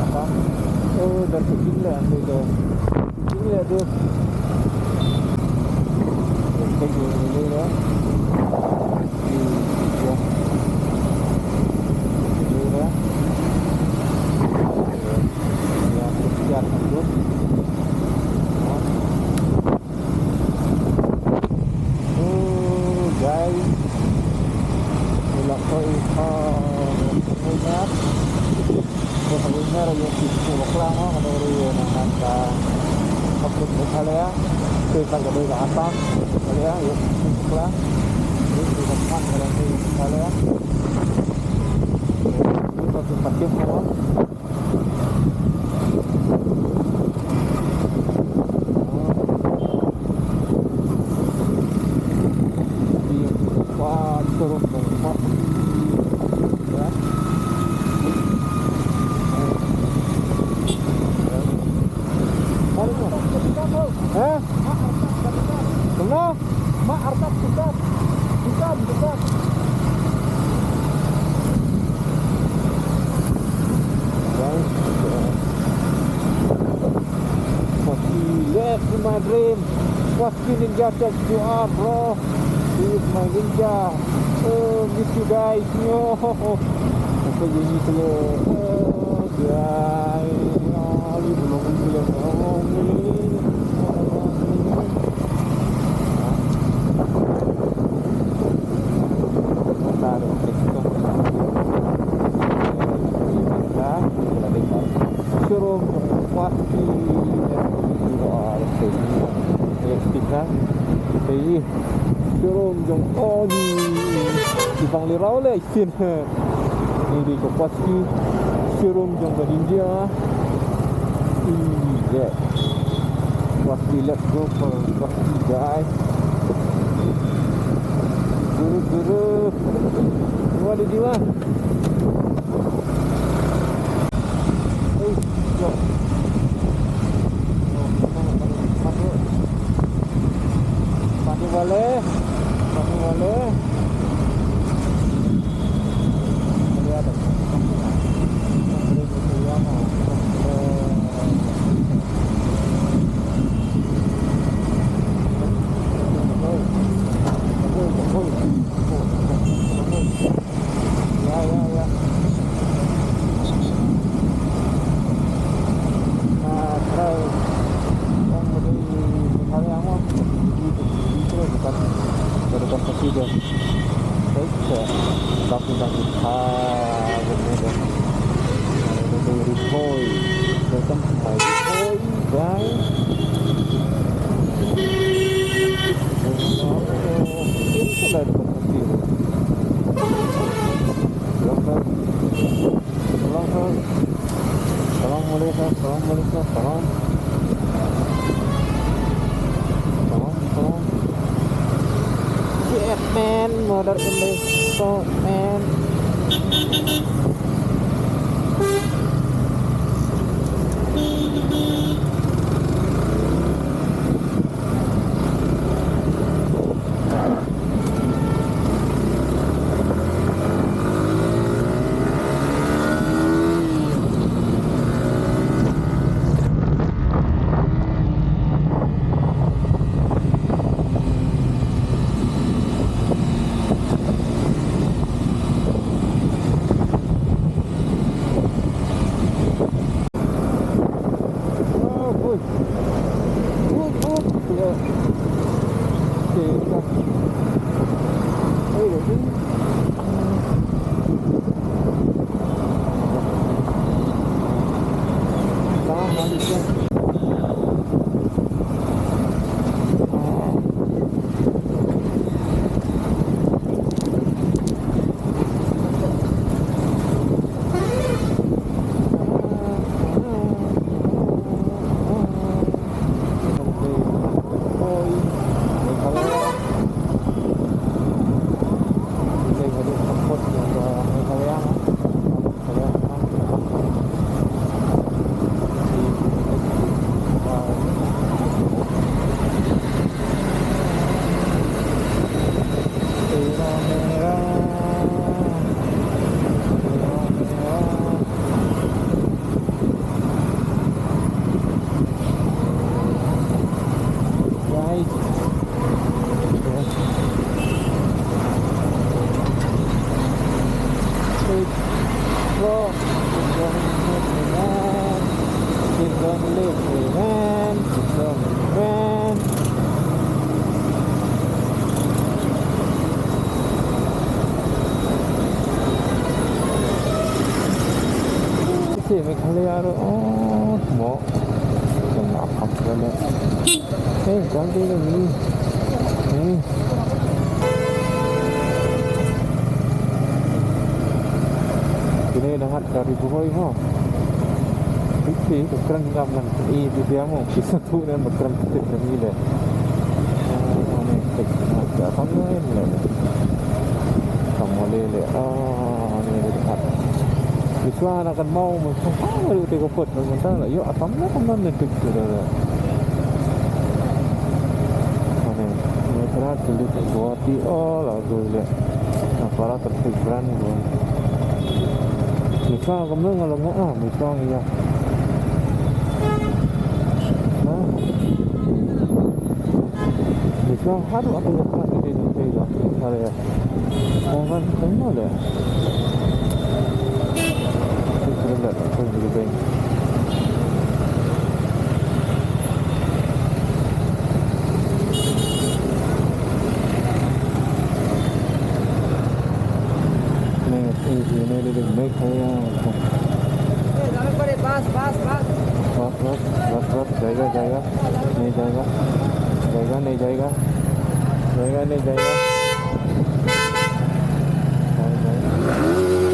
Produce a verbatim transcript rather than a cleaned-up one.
Assam. Oh, dar ka jingleh, ande ka jingleh tu. Ka jingleh tu. Oh, guys. Ila ko i ha. Ko ha winner yo ki ko bakla ma ka dori na ka. Ka put Meghalaya. Ko ka dori ka Assam. Meghalaya yo ki bakla. Yo ki bakla ka dori Meghalaya. Yo ki bakla. Hah? Kenapa? Mak Artab tukar. Tukar, tukar. Guys, Koski, yes, in my dream. Koski Ninja, thanks you are, bro. He is my ninja. Oh, miss you guys. Oh, okay, you need to, oh, guys. Oh, you belong to the wrong. Showroom jong Koski. Showroom jong Oni. Ibang liraw le isin. Ni di ko Koski. Showroom jong ka Ninja. Iya. Koski, let's go for Koski, guys. Guru, guru. What did you want? Hey, yo. Pati wale, pati wale. Ya, ya, ya. Na, trai. Yang mesti misalnya apa? Itu, itu, itu, bukan, bukan kecil deh. Baik, ya. Tapi, tapi, ah, bener deh. Nah, ini tuh Ripoy. Welcome to my Ripoy, guys. Ini tuh lah. Salam, sir. Salam, sir. Salam alaikum, salam alaikum, salam. Salam, salam. Shit, man, mother in the so, man. Amen. Amen. Ese Meghalaya ro, oh, mo. Kena apa kena? Eh, jangan kena ni. Ni. Kine da ngat ka ri Buhoi mo. Phi, phi, ka kren ngam ngan. I, phi, phi, amo. Phi, sa tu ne, ma kren phi, phi, phi, le. Ah, ne, phi, phi, ka, ka, le, le. Ka, mo, le, le. Ah, ne, le, ka. Phi, sa na kan mau, ma, sa, sa, le, te, ka, pot, ma, sa, le. Yo, asam, le, ka, man, ne, phi, phi, le, le. Ah, ne, ne, kena, tu, le, te, Guwahati, oh, la, go, le. Para traffic brand ko. Misa ko meng ala nga ah, misa ngi ya. Na. Misa hadu aku ya kan ini nanti ya. Kare ya. Oh kan, kan le. Kita lihat apa yang lebih baik. नहीं, नहीं, नहीं, नहीं, नहीं, नहीं, खाया। ए, जाना पड़े, बस, बस, बस। बस, बस, बस, बस, जाएगा, जाएगा। नहीं जाएगा। जाएगा, नहीं जाएगा। जाएगा, नहीं जाएगा। जाएगा।